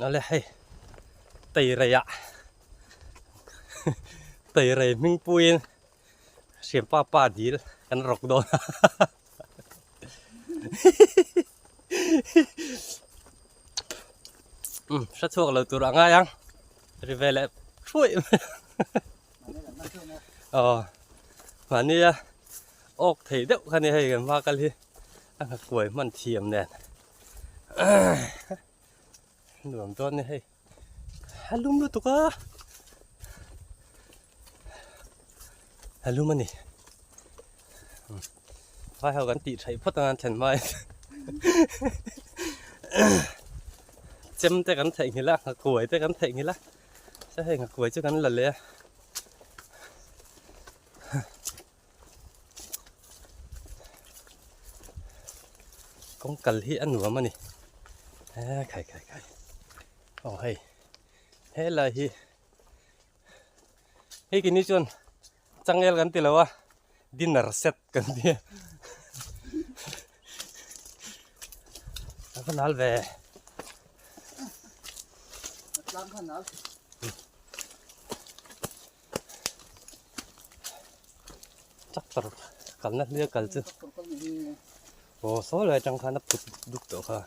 Awle hei Teirei ah Teirei hming puiin Hriampa pa dil kan rawk dawn a umm hre chhuak lo tur a ngai ang ri ve leh thuai mai aw mahnia awk thei deuh kha ni hei kan hma kal hi a nghakuai hman thiam nen nuam dawn ni hei a lum lutuk a a lum a ni vai ho kan tih theih phawt anga an thlen hma in chem te kan theihnghilh a nghakuai te kan theihnghilh a se hei nghakuai chu kan la leh a. Kawng kal hi a nuam a ni e khai khai khai aw hei helai hi hei kini chuan changel kan ti lo a dinner set kan ti a a va nal ve. Tractor kalna hliah kal chu aw saw lai atang khan a phut duk tawh kha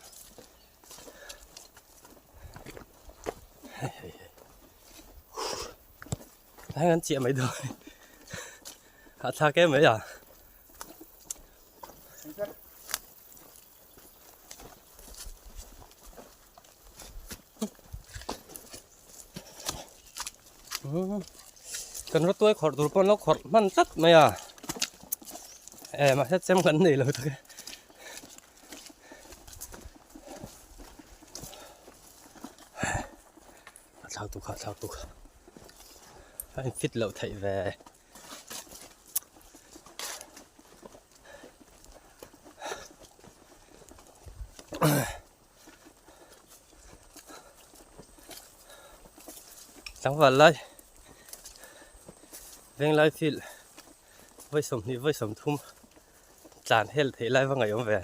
hei hei hei heng an chiah mai dawn hahthlak em mai a. Kan rawtuai khawrh tur pawh an lo khawrh hman tlat mai a eh mahse chem kan nei lo tak e a thlak tuk a thlak tuk a in fit loh theih ve. Tlangval lai Venglai field vawi sawmhnih vawi sawmthum tlan hel theih lai va ngaih awm ve.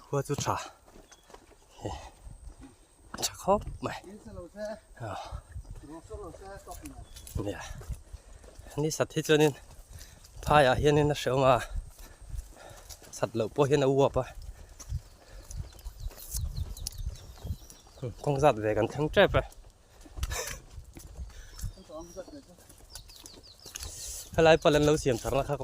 Khua chu tha tha khawp mai nia ni sat hi chuanin phaiah hianin a hrehawm a sat loh pawh hian a uap a kawng zat ve kan thleng tep e. Helai pal an lo siam thar na kha.